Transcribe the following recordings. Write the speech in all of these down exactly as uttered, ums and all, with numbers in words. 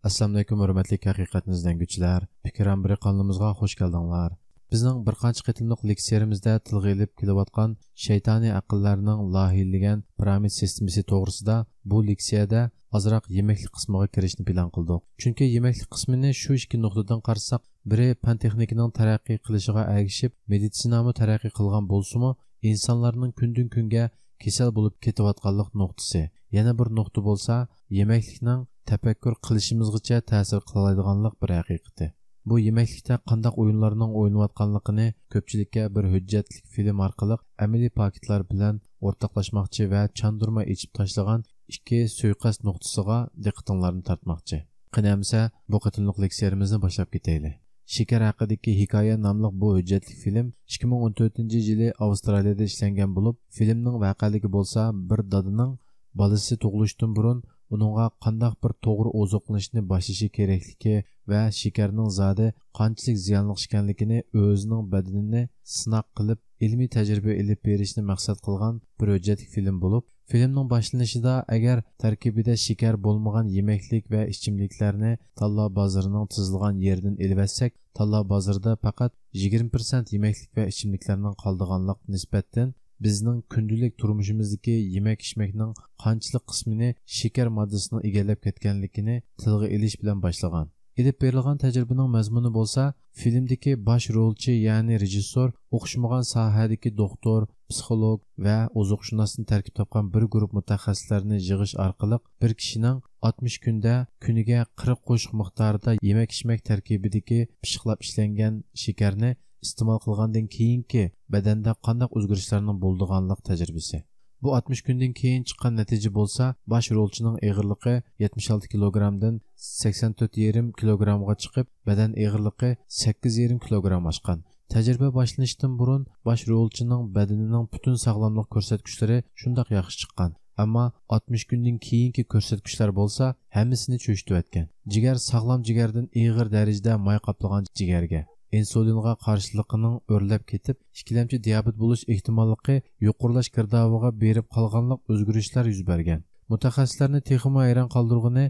ئەسسالامۇئەلەيكۇم، ھۆرمەتلىك ھەقىقەتنى ئىزدەنگۈچىلەر! پىكىر ئامبىرى قانىلىمىزغا خۇش كەلدىڭلار. بىزنىڭ بىر قانچە قېتىملىق لېكسىيەمىزدە تىلغا ئېلىپ كېلىۋاتقان شەيتانىي ئەقىللەرنىڭ لايىھىلىگەن پىرامىد سىستېمىسى توغرىسىدا بۇ لېكسىيەدە ئازراق يېمەكلىك قىسمىغا كىرىشنى پىلان قىلدۇق. چۈنكى يېمەكلىك قىسمىنى شۇ ئىككى نۇقتىدىن قارىساق، بىرى پەن تېخنىكىنىڭ تەرەققىي قىلىشىغا ئەگىشىپ مېدىتسىنامۇ تەرەققىي قىلغان بولسىمۇ، ئىنسانلارنىڭ كۈندىن كۈنگە كېسەل بولۇپ كېتىۋاتقانلىق نۇقتىسى. يەنە بىر نۇقتا بولسا، يېمەكلىكنىڭ تەپەككۇر قىلىشىمىزغىچە تەسىر قىلالايدىغانلىق بىر ھەقىقىتى. بۇ يېمەكلىكتە قانداق ئويۇنلارنىڭ ئوينىلىۋاتقانلىقىنى كۆپچىلىككە بىر ھۆججەتلىك فىلىم ئارقىلىق ئەمەلىي پاكىتلار بىلەن ئورتاقلاشماقچى ۋە چاندۇرماي ئېچىپ تاشلىغان ئىككى سۇيىقەست نۇقتىسىغا دىققىتىڭلارنى تارتماقچى. قېنى ئەمىسە، بۇ قېتىملىق لېكسىيەمىزنى باشلاپ كېتەيلى. شېكەر ھەققىدىكى ھېكايە ناملىق بۇ ھۆججەتلىك فىلىم ئىككى مىڭ ئون تۆتىنچى يىلى ئاۋسترالىيەدە ئىشلەنگەن بولۇپ، فىلىمنىڭ ۋەقەلىكى بولسا بىر دادىنىڭ بالىسى تۇغۇلۇشتىن بۇرۇن ئۇنىڭغا قانداق بىر توغرا ئوزۇقلىنىشنى باشلىشى كېرەكلىكى ۋە شېكەرنىڭ زادى قانچىلىك زىيانلىق ئىكەنلىكىنى ئۆزىنىڭ بەدىنىنى سىناق قىلىپ، ئىلمىي تەجرىبە ئېلىپ بېرىشنى مەقسەت قىلغان بىر ھۆججەتلىك فىلىم بولۇپ، فىلىمنىڭ باشلىنىشىدا ئەگەر تەركىبىدە شېكەر بولمىغان يېمەكلىك ۋە ئىچىملىكلەرنى تاللا بازىرىنىڭ تىزىلغان يېرىدىن ئېلىۋەتسەك، تاللا بازىرىدا پەقەت يىگىرمە پىرسەنت يېمەكلىك ۋە ئىچىملىكلەرنىڭ قالىدىغانلىق نىسبەتتىن بىزنىڭ كۈندىلىك تۇرمۇشىمىزدىكى يېمەك-ئىچمەكنىڭ قانچىلىك قىسمىنى شېكەر ماددىسىنىڭ ئىگىلەپ كەتكەنلىكىنى تىلغا ئېلىش بىلەن باشلىغان. ئېلىپ بېرىلغان تەجرىبىنىڭ مەزمۇنى بولسا، فىلىمدىكى باش رولچى، يەنى رېژىسسور ئوخشىمىغان ساھەدىكى دوختۇر، پسىخولوگ ۋە ئوزۇقشۇناستىن تەركىب تاپقان بىر گۇرۇپ مۇتەخەسسىسلەرنى يىغىش ئارقىلىق بىر كىشىنىڭ ئاتمىش كۈندە كۈنىگە قىرىق قوشۇق مىقدارىدا يېمەك-ئىچمەك تەركىبىدىكى پىششىقلاپ ئىشلەنگەن شېكەرنى ئىستېمال قىلغاندىن كېيىنكى بەدەندە قانداق ئۆزگىرىشلەرنىڭ بولىدىغانلىق تەجرىبىسى. بۇ ئاتمىش كۈندىن كېيىن چىققان نەتىجە بولسا، باش رولچىنىڭ ئېغىرلىقى يەتمىش ئالتە كىلوگرامدىن سەكسەن تۆت يېرىم كىلوگرامغا چىقىپ، بەدەن ئېغىرلىقى سەككىز يېرىم كىلوگرام ئاشقان. تەجرىبە باشلىنىشتىن بۇرۇن باش رولچىنىڭ بەدىنىنىڭ پۈتۈن ساغلاملىق كۆرسەتكۈچلىرى شۇنداق ياخشى چىققان. ئەمما ئاتمىش كۈندىن كېيىنكى كۆرسەتكۈچلەر بولسا ھەممىسىنى چۆچۈتۈۋەتكەن. جىگەر ساغلام جىگەردىن ئېغىر دەرىجىدە ماي قاپلىغان جىگەرگە، ئىنسۇلىنغا قارشىلىقىنىڭ ئۆرلەپ كېتىپ، ئىككىلەمچى دىيابېت بولۇش ئېھتىماللىقى يۇقىرىلاش گىردابىغا بېرىپ قالغانلىق ئۆزگىرىشلەر يۈز بەرگەن. مۇتەخەسسىسلەرنى تېخىمۇ ھەيران قالدۇرغىنى،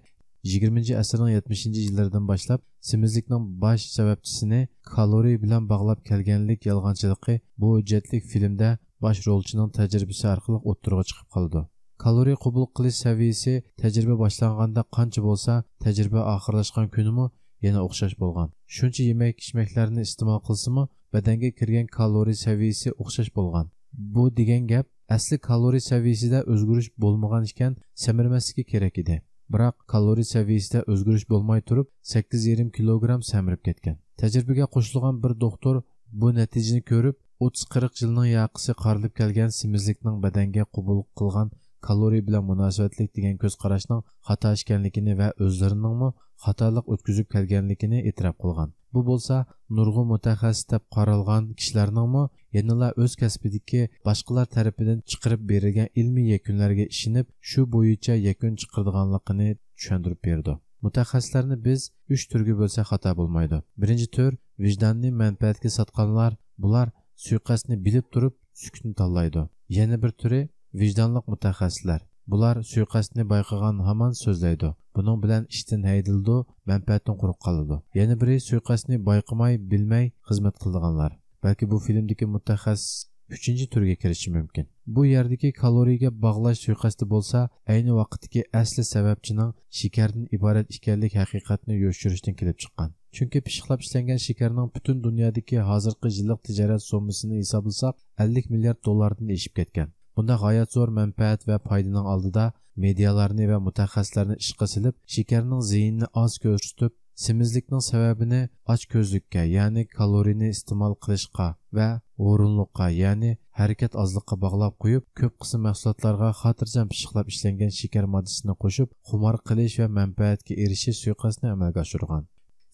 يىگىرمىنچى ئەسىرنىڭ يەتمىشىنچى يىللىرىدىن باشلاپ سېمىزلىكنىڭ باش سەۋەبچىسىنى كالورىيە بىلەن باغلاپ كەلگەنلىك يالغانچىلىقى بۇ ھۆججەتلىك فىلىمدە باش رولچىنىڭ تەجرىبىسى ئارقىلىق ئوتتۇرىغا چىقىپ قالىدۇ. كالورىيە قوبۇل قىلىش سەۋىيىسى تەجرىبە باشلانغاندا قانچە بولسا، تەجرىبە ئاخىرلاشقان كۈنىمۇ يەنە ئوخشاش بولغان. شۇنچە يېمەك-ئىچمەكلەرنى ئىستېمال قىلسىمۇ، بەدەنگە كىرگەن كالورىيە سەۋىيىسى ئوخشاش بولغان. بۇ دېگەن گەپ، ئەسلى كالورىيە سەۋىيىسىدە ئۆزگىرىش بولمىغان ئىكەن، سەمرىمەسلىكى كېرەك ئىدى. بىراق، كالورىيە سەۋىيىسىدە ئۆزگىرىش بولماي تۇرۇپ، سەككىز يېرىم كىلوگرام سەمرىپ كەتكەن. تەجرىبىگە قوشۇلغان بىر دوختۇر بۇ نەتىجىنى كۆرۈپ، ئوتتۇز قىرىق يىلنىڭ ياقىسى قارىلىپ كەلگەن سېمىزلىكنىڭ بەدەنگە قوبۇل قىلغان كالورىيە بىلەن مۇناسىۋەتلىك دېگەن كۆز قاراشنىڭ خاتا ئىكەنلىكىنى ۋە ئۆزلىرىنىڭمۇ خاتالىق ئۆتكۈزۈپ كەلگەنلىكىنى ئېتىراپ قىلغان. بۇ بولسا نۇرغۇن مۇتەخەسسىس دەپ قارالغان كىشىلەرنىڭمۇ يەنىلا ئۆز كەسپىدىكى باشقىلار تەرىپىدىن چىقىرىپ بېرىلگەن ئىلمىي يەكۈنلەرگە ئىشىنىپ، شۇ بويىچە يەكۈن چىقىرىدىغانلىقىنى چۈشەندۈرۈپ بېرىدۇ. مۇتەخەسسىسلەرنى بىز ئۈچ تۈرگە بۆلسەك خاتا بولمايدۇ. بىرىنچى تۈر، ۋىجداننى مەنپەئەتكە ساتقانلار، بۇلار سۇيىقەستنى بىلىپ تۇرۇپ سۈكۈتنى تاللايدۇ. يەنە بىر تۈرى، ۋىجدانلىق مۇتەخەسسىسلەر. بۇلار سۇيىقەستنى بايقىغان ھامان سۆزلەيدۇ. بۇنىڭ بىلەن ئىشتىن ھەيدىلىدۇ، مەنپەئەتتىن قۇرۇق قالىدۇ. يەنە بىرى سۇيىقەستنى بايقىماي، بىلمەي خىزمەت قىلىدىغانلار. بەلكى بۇ فىلىمدىكى مۇتەخەسسىس ئۈچىنچى تۈرگە كىرىشى مۇمكىن. بۇ يەردىكى كالورىيەگە باغلاش سۇيىقەستى بولسا، ئەينى ۋاقىتتىكى ئەسلى سەۋەبچىنىڭ شېكەردىن ئىبارەت ئىكەنلىك ھەقىقەتنى يوشۇرۇشتىن كېلىپ چىققان. چۈنكى پىششىقلاپ ئىشلەنگەن شېكەرنىڭ پۈتۈن دۇنيادىكى ھازىرقى يىللىق تىجارەت سوممىسىنى ھېسابلىساق، ئەللىك مىليارد دوللاردىن ئېشىپ كەتكەن. بۇنداق غايەت زور مەنپەئەت ۋە پايدىنىڭ ئالدىدا مېدىيالارنى ۋە مۇتەخەسسىسلەرنى ئىشقا سېلىپ، شېكەرنىڭ زىيىنىنى ئاز كۆرسىتىپ، سېمىزلىكنىڭ سەۋەبىنى ئاچكۆزلۈككە، يەنى كالورىينى ئىستېمال قىلىشقا ۋە ھۇرۇنلۇققا، يەنى ھەرىكەت ئازلىققا باغلاپ قويۇپ، كۆپ قىسىم مەھسۇلاتلارغا خاتىرجەم پىششىقلاپ ئىشلەنگەن شېكەر ماددىسىنى قوشۇپ، خۇمار قىلىش ۋە مەنپەئەتكە ئېرىشىش سۇيىقەستىنى ئەمەلگە ئاشۇرغان.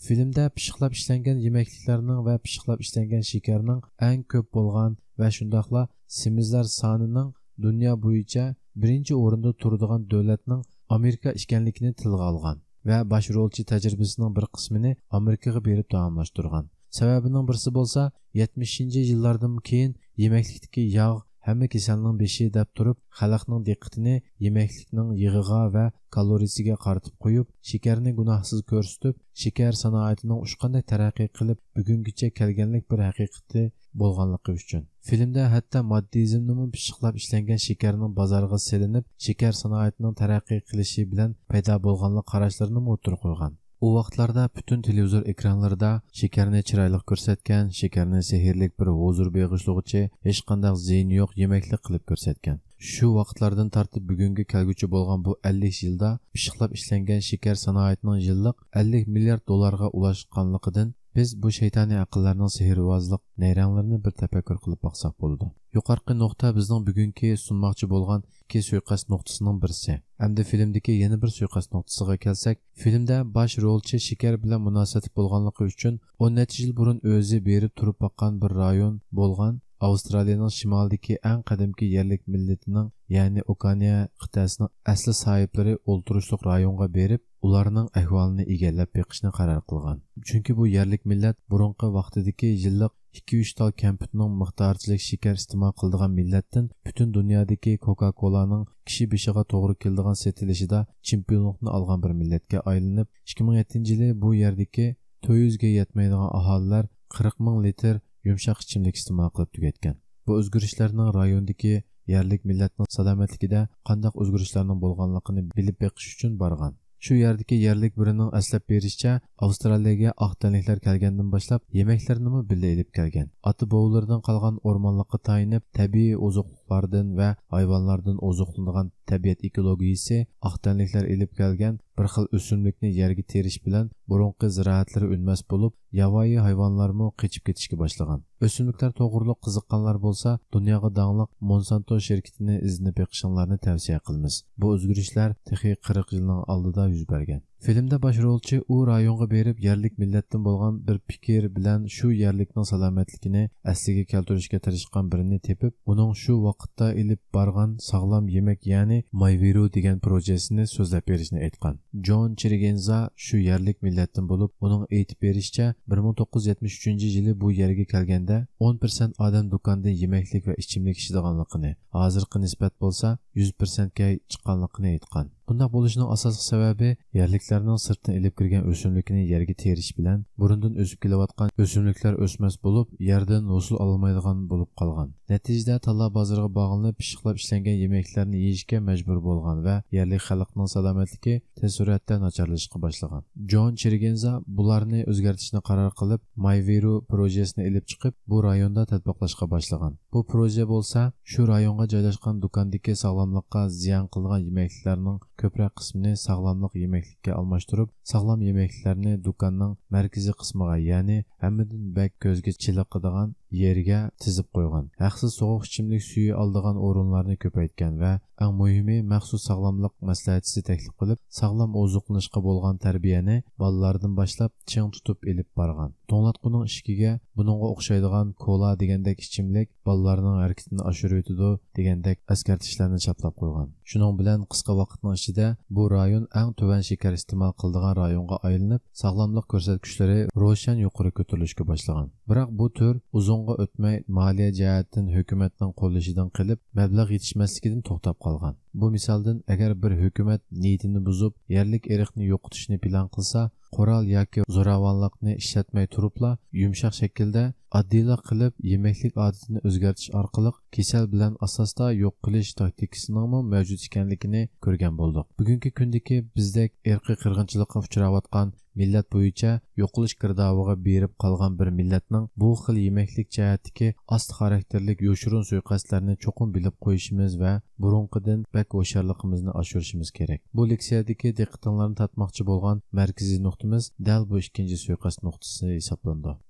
فىلىمدە پىششىقلاپ ئىشلەنگەن يېمەكلىكلەرنىڭ ۋە پىششىقلاپ ئىشلەنگەن شېكەرنىڭ ئەڭ كۆپ بولغان ۋە شۇنداقلا سېمىزلەر سانىنىڭ دۇنيا بويىچە بىرىنچى ئورۇندا تۇرىدىغان دۆلەتنىڭ ئامېرىكا ئىكەنلىكىنى تىلغا ئالغان ۋە باش رولچى تەجرىبىسىنىڭ بىر قىسمىنى ئامېرىكىغا بېرىپ داۋاملاشتۇرغان. سەۋەبىنىڭ بىرسى بولسا، يەتمىشىنچى يىللاردىن كېيىن يېمەكلىكتىكى ياغ ھەممە كېسەلنىڭ بېشى دەپ تۇرۇپ، خەلقنىڭ دىققىتىنى يېمەكلىكنىڭ يېغىغا ۋە كالورىيىسىگە قارىتىپ قويۇپ، شېكەرنى گۇناھسىز كۆرسىتىپ، شېكەر سانائىتىنىڭ ئۇچقاندەك تەرەققىي قىلىپ، بۈگۈنگىچە كەلگەنلىك بىر ھەقىقىتى بولغانلىقى ئۈچۈن. فىلىمدە ھەتتا ماددىزمنىمۇ پىششىقلاپ ئىشلەنگەن شېكەرنىڭ بازارغا سېلىنىپ، شېكەر سانائىتىنىڭ تەرەققىي قىلىشى بىلەن پەيدا بولغانلىق قاراشلىرىنىمۇ ئوتتۇرىغا قويغان. ئۇ ۋاقىتلاردا پۈتۈن تېلېۋىزور ئېكرانلىرىدا شېكەرنى چىرايلىق كۆرسەتكەن، شېكەرنى سېھىرلىك بىر ھۇزۇر بېغىشلىغۇچى، ھېچقانداق زىيىنى يوق يېمەكلىك قىلىپ كۆرسەتكەن. شۇ ۋاقىتلاردىن تارتىپ بۈگۈنگە كەلگۈچە بولغان بۇ ئەللىك يىلدا پىششىقلاپ ئىشلەنگەن شېكەر سانائىتىنىڭ يىللىق ئەللىك مىليارد دوللارغا ئۇلاشقانلىقىدىن، بىز بۇ شەيتانىي ئەقىللەرنىڭ سېھىرۋازلىق نەيرەڭلىرىنى بىر تەپەككۇر قىلىپ باقساق بولىدۇ. يۇقىرىقى نۇقتا بىزنىڭ بۈگۈنكى سۇنماقچى بولغان ئىككى سۇيىقەست نۇقتىسىنىڭ بىرسى. ئەمدى فىلىمدىكى يەنە بىر سۇيىقەست نۇقتىسىغا كەلسەك، فىلىمدە باش رولچى شېكەر بىلەن مۇناسىۋەتلىك بولغانلىقى ئۈچۈن، ئون نەچچە يىل بۇرۇن ئۆزى بېرىپ تۇرۇپ باققان بىر رايون بولغان ئاۋسترالىيىنىڭ شىمالىدىكى ئەڭ قەدىمكى يەرلىك مىللىتىنىڭ، يەنى ئوكانىيە قىتئەسىنىڭ ئەسلى ساھىبلىرى ئولتۇرۇشلۇق رايونغا بېرىپ، ئۇلارنىڭ ئەھۋالىنى ئىگىلەپ بېقىشنى قارار قىلغان. چۈنكى بۇ يەرلىك مىللەت بۇرۇنقى ۋاقتىدىكى يىللىق ئىككى ئۈچ تال كەمپۈتنىڭ مىقدارىچىلىك شېكەر ئىستېمال قىلىدىغان مىللەتتىن پۈتۈن دۇنيادىكى كوكا كولانىڭ كىشى بېشىغا توغرا كېلىدىغان سېتىلىشىدا چېمپىيونلۇقنى ئالغان بىر مىللەتكە ئايلىنىپ، ئىككى مىڭ يەتتىنچى يىلى بۇ يەردىكى تۆت يۈزگە يەتمەيدىغان ئاھالىلەر قىرىق مىڭ لىتىر يۇمشاق ئىچىملىك ئىستېمال قىلىپ تۈگەتكەن. بۇ ئۆزگىرىشلەرنىڭ رايوندىكى يەرلىك مىللەتنىڭ سالامەتلىكىدە قانداق ئۆزگىرىشلەرنىڭ بولغانلىقىنى بىلىپ بېقىش ئۈچۈن بارغان. شۇ يەردىكى يەرلىك بىرىنىڭ ئەسلەپ بېرىشىچە، ئاۋسترالىيەگە ئاق تەنلىكلەر كەلگەندىن باشلاپ يېمەكلىرىنىمۇ بىللە ئېلىپ كەلگەن. ئاتا بوۋىلىرىدىن قالغان ئورمانلىققا تايىنىپ، تەبىئىي ئوزۇقلۇقلاردىن ۋە ھايۋانلاردىن ئوزۇقلىنىدىغان تەبىئەت ئېكولوگىيىسى ئاق تەنلىكلەر ئېلىپ كەلگەن بىر خىل ئۆسۈملۈكنى يەرگە تېرىش بىلەن بۇرۇنقى زىرائەتلىرى ئۈنمەس بولۇپ، ياۋايى ھايۋانلارمۇ قېچىپ كېتىشكە باشلىغان. ئۆسۈملۈكلەر توغرۇلۇق قىزىققانلار بولسا، دۇنياغا داڭلىق مونسانتو شىركىتىنى ئىزدىنىپ بېقىشىڭلارنى تەۋسىيە قىلىمىز. بۇ ئۆزگىرىشلەر تېخى قىرىق يىلنىڭ ئالدىدا يۈز بەرگەن. فىلىمدا باش رولچى ئۇ رايونغا بېرىپ، يەرلىك مىللەتتىن بولغان بىر پىكىر بىلەن شۇ يەرلىكنىڭ سالامەتلىكىنى ئەسلىگە كەلتۈرۈشكە تىرىشقان بىرىنى تېپىپ، ئۇنىڭ شۇ ۋاقىتتا ئېلىپ بارغان ساغلام يېمەك، يەنى مايۋىرو دېگەن پروژېسىنى سۆزلەپ بېرىشنى ئېيتقان. جون چىرىگىنزا شۇ يەرلىك مىللەتتىن بولۇپ، ئۇنىڭ ئېيتىپ بېرىشىچە، بىر مىڭ توققۇز يۈز يەتمىش ئۈچىنچى يىلى بۇ يەرگە كەلگەندە، ئون پىرسەنت ئادەم دۇكاندىن يېمەكلىك ۋە ئىچىملىك ئىچىدىغانلىقىنى، ھازىرقى نىسبەت بولسا يۈز پىرسەنتكە چىققانلىقىنى ئېيتقان. بۇنداق بولۇشىنىڭ ئاساسلىق سەۋەبى يەرلىكلەرنىڭ سىرتتىن ئېلىپ كىرگەن ئۆسۈملۈكىنى يەرگە تېرىش بىلەن بۇرۇندىن ئۆسۈپ كېلىۋاتقان ئۆسۈملۈكلەر ئۆسمەس بولۇپ، يەردىن ھوسۇل ئالالمايدىغان بولۇپ قالغان. نەتىجىدە تاللا بازىرىغا باغلىنىپ پىششىقلاپ ئىشلەنگەن يېمەكلىكلەرنى يېيىشكە مەجبۇر بولغان ۋە يەرلىك خەلقنىڭ سالامەتلىكى تېز سۈرئەتتە ناچارلىشىشقا باشلىغان. جون چىرگىنزا بۇلارنى ئۆزگەرتىشنى قارار قىلىپ، مايۋىرو پروژېسىنى ئېلىپ چىقىپ، بۇ رايوندا تەتبىقلاشقا باشلىغان. بۇ پروژە بولسا شۇ رايونغا جايلاشقان دۇكاندىكى ساغلاملىققا زىيان قىلىدىغان يېمەكلىكلەرنىڭ كۆپرەك قىسمىنى ساغلاملىق يېمەكلىككە ئالماشتۇرۇپ، ساغلام يېمەكلىكلەرنى دۇكاننىڭ مەركىزىي قىسمىغا، يەنى ھەممىدىن بەك كۆزگە چېلىقىدىغان يەرگە تىزىپ قويغان. ھەقسىز سوغۇق ئىچىملىك سۈيى ئالىدىغان ئورۇنلارنى كۆپەيتكەن ۋە ئەڭ مۇھىمى، مەخسۇس ساغلاملىق مەسلىھەتچىسى تەكلىپ قىلىپ، ساغلام ئوزۇقلىنىشقا بولغان تەربىيەنى بالىلاردىن باشلاپ چىڭ تۇتۇپ ئېلىپ بارغان. توڭلاتقۇنىڭ ئىشىكىگە بۇنىڭغا ئوخشايدىغان كولا دېگەندەك ئىچىملىك بالىلارنىڭ ھەرىكىتىنى ئاشۇرۇۋېتىدۇ دېگەندەك ئەسكەرتىشلەرنى چاپلاپ قويغان. شۇنىڭ بىلەن قىسقا ۋاقىتنىڭ ئىچىدە بۇ رايون ئەڭ تۆۋەن شېكەر ئىستېمال قىلىدىغان رايونغا ئايلىنىپ، ساغلاملىق كۆرسەتكۈچلىرى روشەن يۇقىرى كۆتۈرۈلۈشكە باشلىغان. بىراق بۇ تۈر ئۇزۇنغا ئۆتمەي مالىيە جەھەتتىن ھۆكۈمەتنىڭ قوللىشىدىن قېلىپ، مەبلەغ يېتىشمەسلىكىدىن توختاپ قالغان. بۇ مىسالدىن، ئەگەر بىر ھۆكۈمەت نىيىتىنى بۇزۇپ، يەرلىك ئېرىقنى يوقىتىشنى پىلان قىلسا، قورال ياكى زوراۋانلىقنى ئىشلەتمەي تۇرۇپلا، يۇمشاق شەكىلدە ئاددىيلا قىلىپ يېمەكلىك ئادىتىنى ئۆزگەرتىش ئارقىلىق كېسەل بىلەن ئاساستا يوق قىلىش تاكتىكىسىنىڭمۇ مەۋجۇت ئىكەنلىكىنى كۆرگەن بولدۇق. بۈگۈنكى كۈندىكى بىزدەك ئىرقىي قىرغىنچىلىققا ئۇچراۋاتقان مىللەت بويىچە يوقىلىش گىردابىغا بېرىپ قالغان بىر مىللەتنىڭ بۇ خىل يېمەكلىك جەھەتتىكى ئاستا خاراكتېرلىك يوشۇرۇن سۇيىقەستلەرنى چوقۇم بىلىپ قويۇشىمىز ۋە بۇرۇنقىدىن بەك ھوشيارلىقىمىزنى ئاشۇرۇشىمىز كېرەك. بۇ لېكسىيەدىكى دىققىتىڭلارنى تارتماقچى بولغان مەركىزىي نۇقتىمىز دەل بۇ ئىككىنچى سۇيىقەست نۇقتىسى ھېسابلىنىدۇ.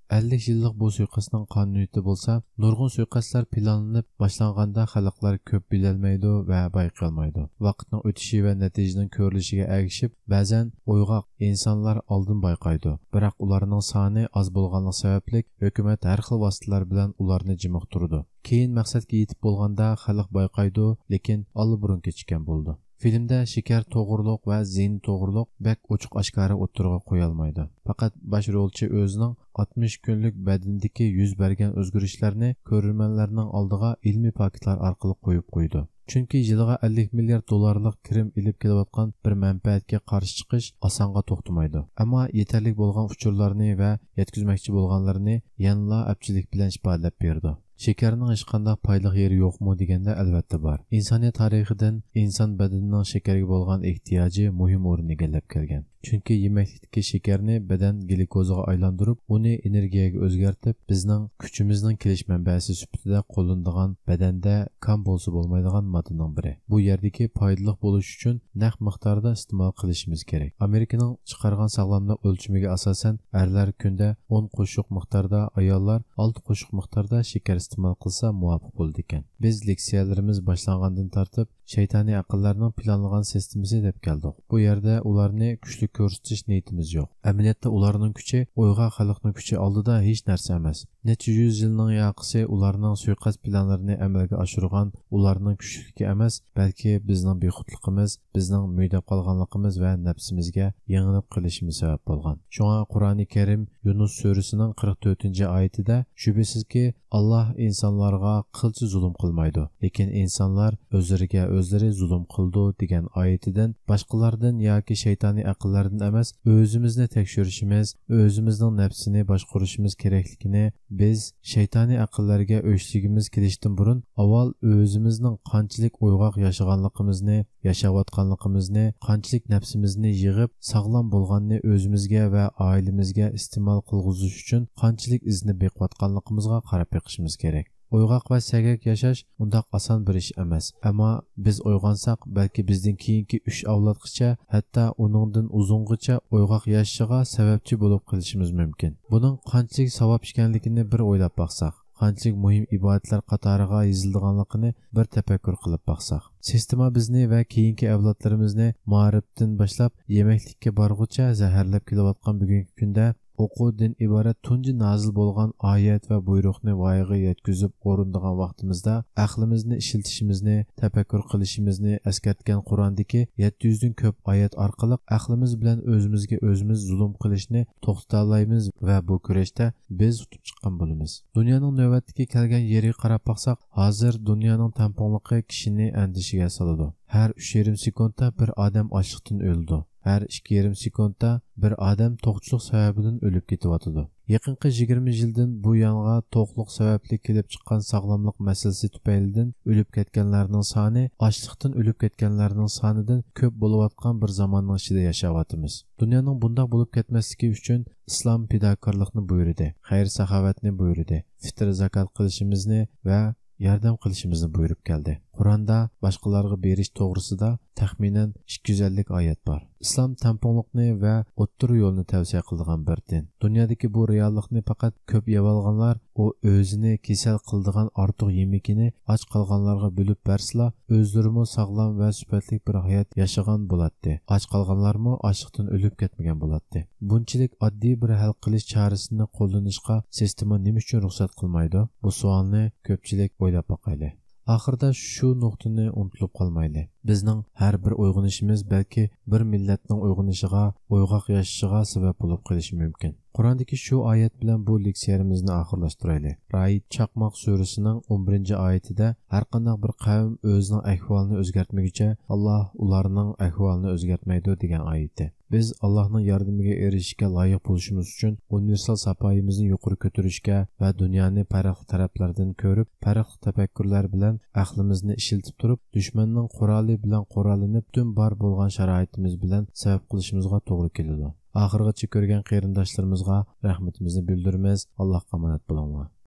ئەللىك يىللىق بۇ سۇيىقەستنىڭ قانۇنىيىتى بولسا، نۇرغۇن سۇيىقەستلەر پىلانلىنىپ باشلانغاندا خەلقلەر كۆپ بىلەلمەيدۇ ۋە بايقىيالمايدۇ. ۋاقىتنىڭ ئۆتۈشى ۋە نەتىجىنىڭ كۆرۈلۈشىگە ئەگىشىپ، بەزەن ئويغاق ئىنسانلار ئالدىن بايقايدۇ، بىراق ئۇلارنىڭ سانى ئاز بولغانلىقى سەۋەبلىك، ھۆكۈمەت ھەر خىل ۋاسىتىلەر بىلەن ئۇلارنى جىمىقتۇرىدۇ. كېيىن مەقسەتكە يېتىپ بولغاندا خەلق بايقايدۇ، لېكىن ئاللىبۇرۇن كېچىككەن بولىدۇ. فىلىمدە شېكەر توغرۇلۇق ۋە زىيىنى توغرۇلۇق بەك ئوچۇق ئاشكارا ئوتتۇرىغا قويالمايدۇ. پەقەت باش رولچى ئۆزىنىڭ ئاتمىش كۈنلۈك بەدىنىدىكى يۈز بەرگەن ئۆزگىرىشلەرنى كۆرۈرمەنلەرنىڭ ئالدىغا ئىلمىي پاكىتلار ئارقىلىق قويۇپ قويىدۇ. چۈنكى يىلىغا ئەللىك مىليارد دوللارلىق كىرىم ئېلىپ كېلىۋاتقان بىر مەنپەئەتكە قارشى چىقىش ئاسانغا توختىمايدۇ. ئەمما يېتەرلىك بولغان ئۇچۇرلارنى ۋە يەتكۈزمەكچى بولغانلىرىنى يەنىلا ئەپچىللىك بىلەن ئىپادىلەپ بېرىدۇ. شېكەرنىڭ ھېچقانداق پايدىلىق يېرى يوقمۇ دېگەندە، ئەلۋەتتە بار. ئىنسانىيەت تارىخىدىن ئىنسان بەدىنىنىڭ شېكەرگە بولغان ئېھتىياجى مۇھىم ئورۇن ئىگىلەپ كەلگەن. چۈنكى يېمەكلىكتىكى شېكەرنى بەدەن گلۇكوزىغا ئايلاندۇرۇپ، ئۇنى ئېنېرگىيەگە ئۆزگەرتىپ، بىزنىڭ كۈچىمىزنىڭ كېلىش مەنبەسى سۈپىتىدە قوللىنىدىغان بەدەندە كام بولسا بولمايدىغان ماددىنىڭ بىرى. بۇ يەردىكى پايدىلىق بولۇش ئۈچۈن نەق مىقداردا ئىستېمال قىلىشىمىز كېرەك. ئامېرىكىنىڭ چىقارغان ساغلاملىق ئۆلچىمىگە ئاساسەن، ئەرلەر كۈندە ئون قوشۇق مىقداردا، ئاياللار ئالتە قوشۇق مىقداردا شېكەر ئىستېمال قىلسا مۇۋاپىق بولىدىكەن. بىز لېكسىيەلىرىمىز باشلانغاندىن تارتىپ شەيتانىي ئەقىللەرنىڭ پىلانلىغان سىستېمىسى دەپ كەلدۇق. بۇ يەردە ئۇلارنى كۈچلۈك كۆرسىتىش نىيىتىمىز يوق. ئەمەلىيەتتە ئۇلارنىڭ كۈچى ئويغاق خەلقنىڭ كۈچى ئالدىدا ھېچ نەرسە ئەمەس. نەچچە يۈز يىلنىڭ ياقىسى ئۇلارنىڭ سۇيىقەست پىلانلىرىنى ئەمەلگە ئاشۇرغان ئۇلارنىڭ كۈچلۈكلۈكى ئەمەس، بەلكى بىزنىڭ بىخۇدلۇقىمىز، بىزنىڭ مۈگدەپ قالغانلىقىمىز ۋە نەپسىمىزگە يېڭىلىپ قېلىشىمىز سەۋەب بولغان. شۇڭا قۇرئانى كەرىم يۇنۇس سۈرىسىنىڭ قىرىق تۆتىنچى ئايىتىدە، شۈبھىسىزكى، ئاللاھ ئىنسانلارغا قىلچە زۇلۇم قىلمايدۇ، لېكىن ئىنسانلار ئۆزلىرىگە ئۆزلىرى زۇلۇم قىلىدۇ، دېگەن ئايىتىدىن، باشقىلاردىن ياكى شەيتانىي ئەقىللەردىن ئەمەس، ئۆزىمىزنى تەكشۈرۈشىمىز، ئۆزىمىزنىڭ نەپسىنى باشقۇرۇشىمىز كېرەكلىكىنى، بىز شەيتانىي ئەقىللەرگە ئۆچلىگىمىز كېلىشتىن بۇرۇن، ئاۋۋال ئۆزىمىزنىڭ قانچىلىك ئويغاق ياشىغانلىقىمىزنى، ياشاۋاتقانلىقىمىزنى، قانچىلىك نەپسىمىزنى يىغىپ، ساغلام بولغاننى ئۆزىمىزگە ۋە ئائىلىمىزگە ئىستېمال قىلغۇزۇش ئۈچۈن قانچىلىك ئىزدىنىپ بېقىۋاتقانلىقىمىزغا قاراپ بېقىشىمىز كېرەك. ئويغاق ۋە سەگەك ياشاش ئۇنداق ئاسان بىر ئىش ئەمەس. ئەمما بىز ئويغانساق، بەلكى بىزدىن كېيىنكى ئۈچ ئەۋلادقىچە، ھەتتا ئۇنىڭدىن ئۇزۇنغىچە ئويغاق ياشىشىغا سەۋەبچى بولۇپ قېلىشىمىز مۇمكىن. بۇنىڭ قانچىلىك ساۋاب ئىكەنلىكىنى بىر ئويلاپ باقساق، قانچىلىك مۇھىم ئىبادەتلەر قاتارىغا يېزىلىدىغانلىقىنى بىر تەپەككۇر قىلىپ باقساق. سىستېما بىزنى ۋە كېيىنكى ئەۋلادلىرىمىزنى مائارىپتىن باشلاپ يېمەكلىككە بارغۇچە زەھەرلەپ كېلىۋاتقان بۈگۈنكى كۈندە، ئوقۇدىن ئىبارەت تۇنجى نازىل بولغان ئايەت ۋە بۇيرۇقنى ۋايىغا يەتكۈزۈپ ئورۇندىغان ۋاقتىمىزدا، ئەقلىمىزنى ئىشلىتىشىمىزنى، تەپەككۇر قىلىشىمىزنى ئەسكەرتكەن قۇرئاندىكى يەتتە يۈزدىن كۆپ ئايەت ئارقىلىق ئەقلىمىز بىلەن ئۆزىمىزگە ئۆزىمىز زۇلۇم قىلىشنى توختىتالايمىز ۋە بۇ كۈرەشتە بىز ئۇتۇپ چىققان بولىمىز. دۇنيانىڭ نۆۋەتتىكى كەلگەن يېرىگە قاراپ باقساق، ھازىر دۇنيانىڭ تەڭپۇڭلۇقى كىشىنى ئەندىشىگە سالىدۇ. ھەر ئۈچ يېرىم سېكۇنتتا بىر ئادەم ئاچلىقتىن ئۆلىدۇ. ھەر ئىككى يېرىم سېكۇنتتا بىر ئادەم توقچىلىق سەۋەبىدىن ئۆلۈپ كېتىۋاتىدۇ. يېقىنقى يىگىرمە يىلدىن بۇ يانغا توقلۇق سەۋەبلىك كېلىپ چىققان ساغلاملىق مەسىلىسى تۈپەيلىدىن ئۆلۈپ كەتكەنلەرنىڭ سانى ئاچلىقتىن ئۆلۈپ كەتكەنلەرنىڭ سانىدىن كۆپ بولۇۋاتقان بىر زاماننىڭ ئىچىدە ياشاۋاتىمىز. دۇنيانىڭ بۇنداق بولۇپ كەتمەسلىكى ئۈچۈن ئىسلام پىداكارلىقنى بۇيرۇدى، خەير-ساخاۋەتنى بۇيرۇدى، فىتىر-زاكات قىلىشىمىزنى ۋە ياردەم قىلىشىمىزنى بۇيرۇپ كەلدى. قۇرئاندا باشقىلارغا بېرىش توغرىسىدا تەخمىنەن ئىككى يۈز ئەللىك ئايەت بار. ئىسلام تەڭپۇڭلۇقنى ۋە ئوتتۇرا يولنى تەۋسىيە قىلىدىغان بىر دىن. دۇنيادىكى بۇ رېئاللىقنى پەقەت كۆپ يەۋالغانلار، ئۇ ئۆزىنى كېسەل قىلىدىغان ئارتۇق يېمىكىنى ئاچ قالغانلارغا بۆلۈپ بەرسىلا، ئۆزلىرىمۇ ساغلام ۋە سۈپەتلىك بىر ھايات ياشىغان بولاتتى. ئاچ قالغانلارمۇ ئاچلىقتىن ئۆلۈپ كەتمىگەن بولاتتى. بۇنچىلىك ئاددىي بىر ھەل قىلىش چارىسىنى قوللىنىشقا سىستېما نېمە ئۈچۈن رۇخسەت قىلمايدۇ؟ بۇ سوئالنى كۆپچىلىك ئويلاپ باقايلى. ئاخىرىدا شۇ نۇقتىنى ئۇنتۇلۇپ قالمايلى. بىزنىڭ ھەر بىر ئويغىنىشىمىز بەلكى بىر مىللەتنىڭ ئويغىنىشىغا، ئويغاق ياشىشىغا سەۋەب بولۇپ قېلىشى مۇمكىن. قۇرئاندىكى شۇ ئايەت بىلەن بۇ لېكسىيەمىزنى ئاخىرلاشتۇرايلى. رائىد چاقماق سۈرىسىنىڭ ئون بىرىنچى ئايىتىدە، ھەرقانداق بىر قەۋم ئۆزىنىڭ ئەھۋالىنى ئۆزگەرتمىگۈچە، ئاللاھ ئۇلارنىڭ ئەھۋالىنى ئۆزگەرتمەيدۇ، دېگەن ئايىتى. بىز ئاللاھنىڭ ياردىمىگە ئېرىشىشكە لايىق بولۇشىمىز ئۈچۈن ئۇنىۋېرسال ساپايىمىزنى يۇقىرى كۆتۈرۈشكە ۋە دۇنيانى پەرقلىق تەرەپلەردىن كۆرۈپ، پەرقلىق تەپەككۇرلار بىلەن ئەقلىمىزنى ئىشلىتىپ تۇرۇپ، دۈشمەننىڭ قورالى بىلەن قوراللىنىپ، پۈتۈن بار بولغان شارائىتىمىز بىلەن سەۋەب قىلىشىمىزغا توغرا كېلىدۇ. ئاخىرغىچە كۆرگەن قېرىنداشلىرىمىزغا رەھمىتىمىزنى بىلدۈرىمىز. ئاللاھقا ئامانەت بولۇڭلار.